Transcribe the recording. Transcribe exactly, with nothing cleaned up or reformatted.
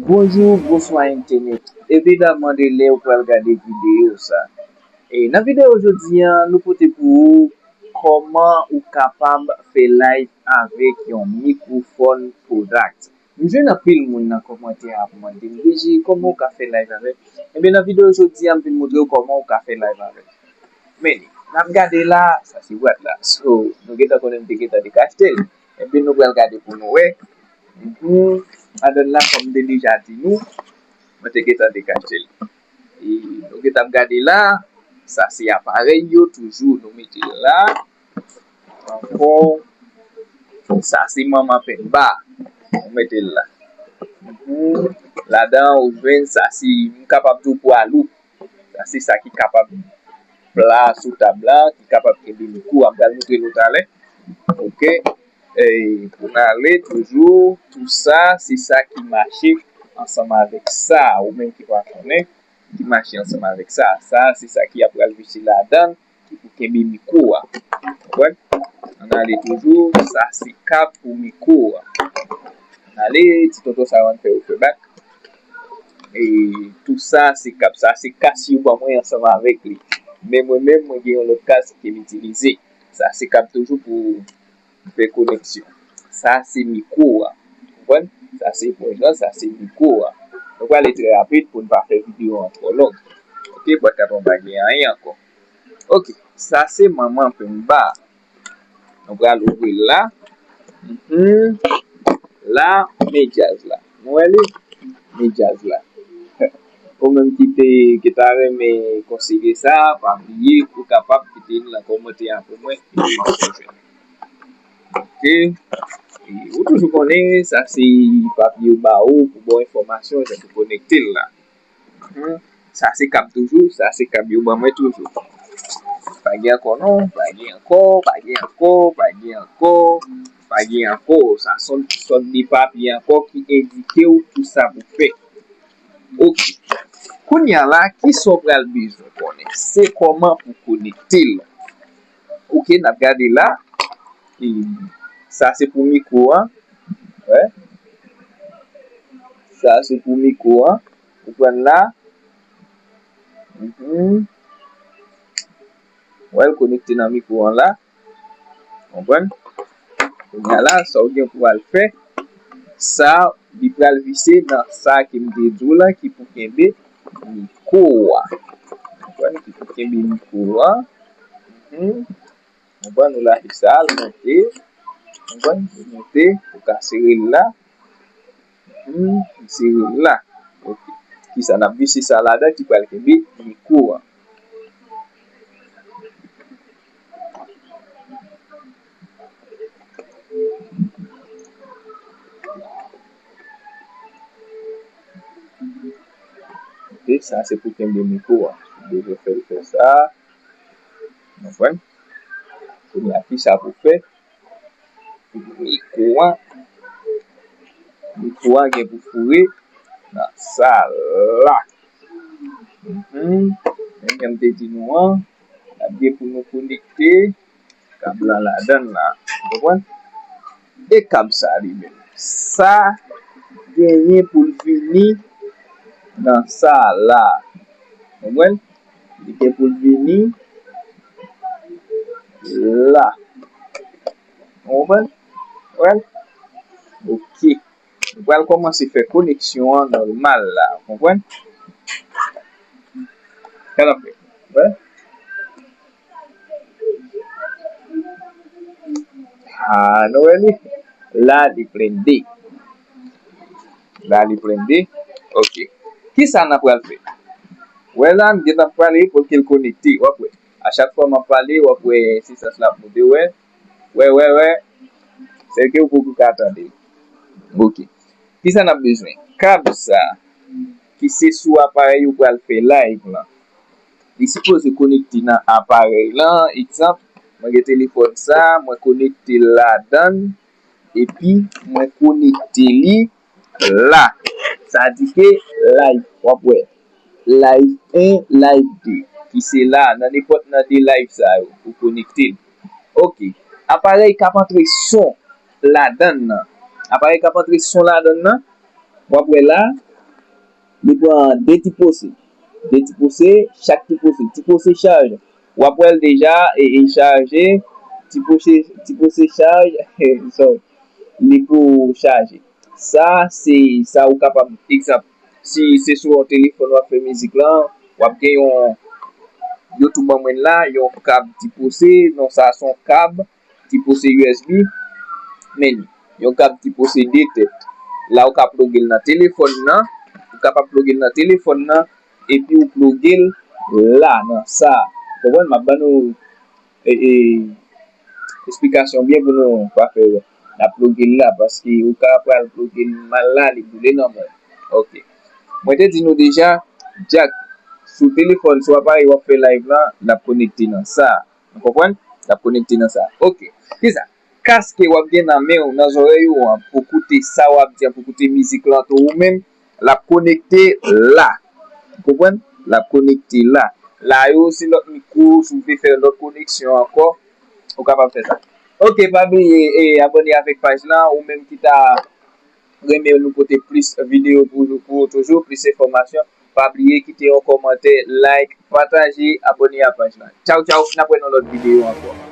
Bonjou, bonswa entènèt. Evidaman, de lè ou pral gade videyo sa. E nan videyo jodi a, nou pote pou ou kòman ou kapab fè live avèk yon mikwofòn Kodak. M jwenn anpil moun nan kòmantè ap mande m, "Beji, kòman ou ka fè live avèk?" Ebyen, nan videyo jodi a, m vin montre w kòman ou ka fè live avèk. Men li, n ap gade la, sa se bwat la. So, nou gentan konnen m te gentan dekachte l. Epi nou pral gade pou nou wè. Mhm. Ladan la, kòm m te deja di nou, mwen te gentan dekachte l. E nou gentan ap gade la, sa se aparèy yo toujou, nou mete l la. Ankò, sa se manman penba, nou mete l la. Mhm. Ladan ou jwenn sa se, m kapab di w pwa lou. Sa se sa ki kapab pla sou tab la, ki kapab kenbe mikwo a. M pral montre nou talè. Oke. E pou n ale toujou, tou sa, se sa ki mache ansanm avèk sa, ou menm ki pa konnen, ki mache ansanm avèk sa. Sa, se sa ki ap pral vise ladan l, ki pou kenbe mikwo a. Konprann? Ann ale toujou, sa se kab pou mikwo a. Ann ale, ti tonton sa yo ann fè yo fè bak. E tou sa se kab, sa se kas yo ban mwen ansanm avèk li. Men mwen menm, mwen gen yon lòt kas ke m itilize. Sa se kab toujou pou fè koneksyon. Sa se mikwo a. Konprann? Sa se pwen an, sa se mikwo a. Nou prale trè rapid pou n pa fè videyo an twò long. Oke, bwat kat la pa gen anyen ankò. Oke, sa se manman penba. Nou pral ouvri l la. Mhm. La, men djaz la. Nou wè li? Men djaz la. Ou menm ki te, ki ta renmen konseye sa, pa bliye, ou kapab kite l nan kòmantè a pou mwen, epi mwen jwenn. Oke. E ou toujou konnen, sa se papye yo ba ou pou ba w enfòmasyon, jan pou konekte l la. Mhm. Sa se kab toujou, sa se kab yo ban mwen toujou. Pa gen ankò non, pa gen ankò, pa gen ankò, pa gen ankò, pa gen ankò. Sa se yon sòt de papye ankò ki endike w tout sa pou fè. Oke. Kounye a la, kisa w pral bezwen konnen? Se kòman pou konekte l. Oke, n ap gade la. E sa se pou mikwo a. Wè. Sa se pou mikwo a. Ou pran la. Mhm. Wè, l konekte nan mikwo an la. Konprann? Kounye a la, sa w gen pou al fè, sa, li pral vise nan sa ke m te di w la, ki pou kenbe mikwo a. Konprann? Ki pou kenbe mikwo a. Mhm. Konprann? Ou lage sa, l monte. Konprann? Li monte, ou ka sere l la. Hmm, se l la. Oke. Kisa n ap vise sa ladan ki pral kenbe mikwo a? Oke, sa se pou kenbe mikwo a. Ou bezwen fè l fè sa. Konprann? Kounye a, kisa pou fè? Mikwo a, mikwo a gen pou foure nan sa la. Mhm. Men jan m te di nou an, n ap gen pou nou konekte kab la ladan l la. Ou konprann? E kab sa li menm. Sa genyen pou l vini nan sa la. Konprann? Li gen pou l vini la. Ou konprann? Wè? Oke. Nou pral kòmanse fè koneksyon an nòmal la. Ou konprann? Sa n ap fè. Wè? Ah, nou wè li? La, li plen de. La, li plen de. Oke. Kisa n ap pral fè? Wè la, m gentan pale pou ke l konekte. W ap wè. A chak fwa m ap pale, w ap wè se sans la ap moute, wè. Wè, wè, wè. Sèke ou poko ka tande. Oke. Kisa n ap bezwen? Kab sa, ki se sou aparèy ou pral fè live lan. Li sipoze konekte nan aparèy lan. Egzanp, mwen gen telefòn sa, mwen konekte l ladan l, epi mwen konekte li la. Sa di ke live, w ap wè, live en, live de, ki se la, nan nenpòt nan de live sa yo, ou konekte l. Oke. Aparèy k ap antre son ladan l nan. Aparèy k ap antre son ladan l nan, w ap wè la, Li pran de ti pose. De ti pose, chak ti pose. Ti pose chaj. W ap wè l deja e, e chaje. Ti pose, ti pose chaj. Sorry. Li pou chaje. Sa, se sa ou kapab, egzanp, si se sou yon telefòn w ap fè mizik lan, w ap gen yon, yo tou ban mwen la, yon kab ti pose, non sa se yon kab ti pose U S B, men yon kab ti pose de tèt. La ou ka ploge l nan telefòn nan, ou kapab ploge l nan telefòn nan, epi ou ploge l la, nan sa. Konprann? M ap ban nou e, e, esplikasyon byen pou nou pa fè erè. N ap ploge l la, paske ou ka pral ploge l mal la, li boule nan men w. Ok. Mwen te di nou deja, Jack, sou telefòn, sou aparèy w ap fè live lan, l ap konekte nan sa. Nou konprann? L ap konekte nan sa. Ok. Kisa? Kas ke w ap gen nan men w, nan zòrèy ou an, pou koute sa w ap di an, pou koute mizik lan tou ou menm, l ap konekte la. Ou konprann? L ap konekte la. La yo, se lòt mikwo, si w vle fè lòt koneksyon ankò, ou kapab fè sa. Ok, pa bliye e abòne avèk paj lan, ou menm ki ta renmen nou pote plis videyo pou, pou ou toujou, plis enfòmasyon. Pa bliye kite yon kòmantè, like, pataje, abòne a paj lan. Tchaw, tchaw, n ap wè nan lòt videyo ankò.